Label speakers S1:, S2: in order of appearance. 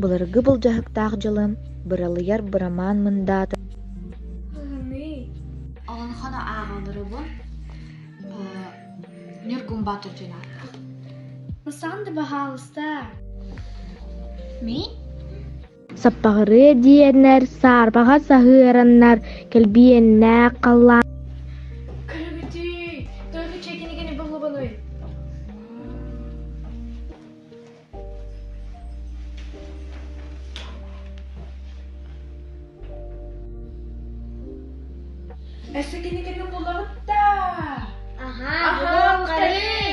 S1: Былыргы былдьаһыктаах дьылым, быралыйар бырамаан мындаата
S2: Олоҥхону ааҕалларыбын Ньургун Баатыр диэн ааттаах.
S3: Сан да баһаалыста.
S2: Мин
S3: Саппаҕырыа диэннэр саарбаҕа саһыараннар кэлбиэннээх халлаан
S4: Көрүгүтүй, тоҕо чэкинигини буллубунуй? Өссө кинигэни булабыт да.
S3: Аһаа,
S4: Аһаа,
S3: булуоххайын.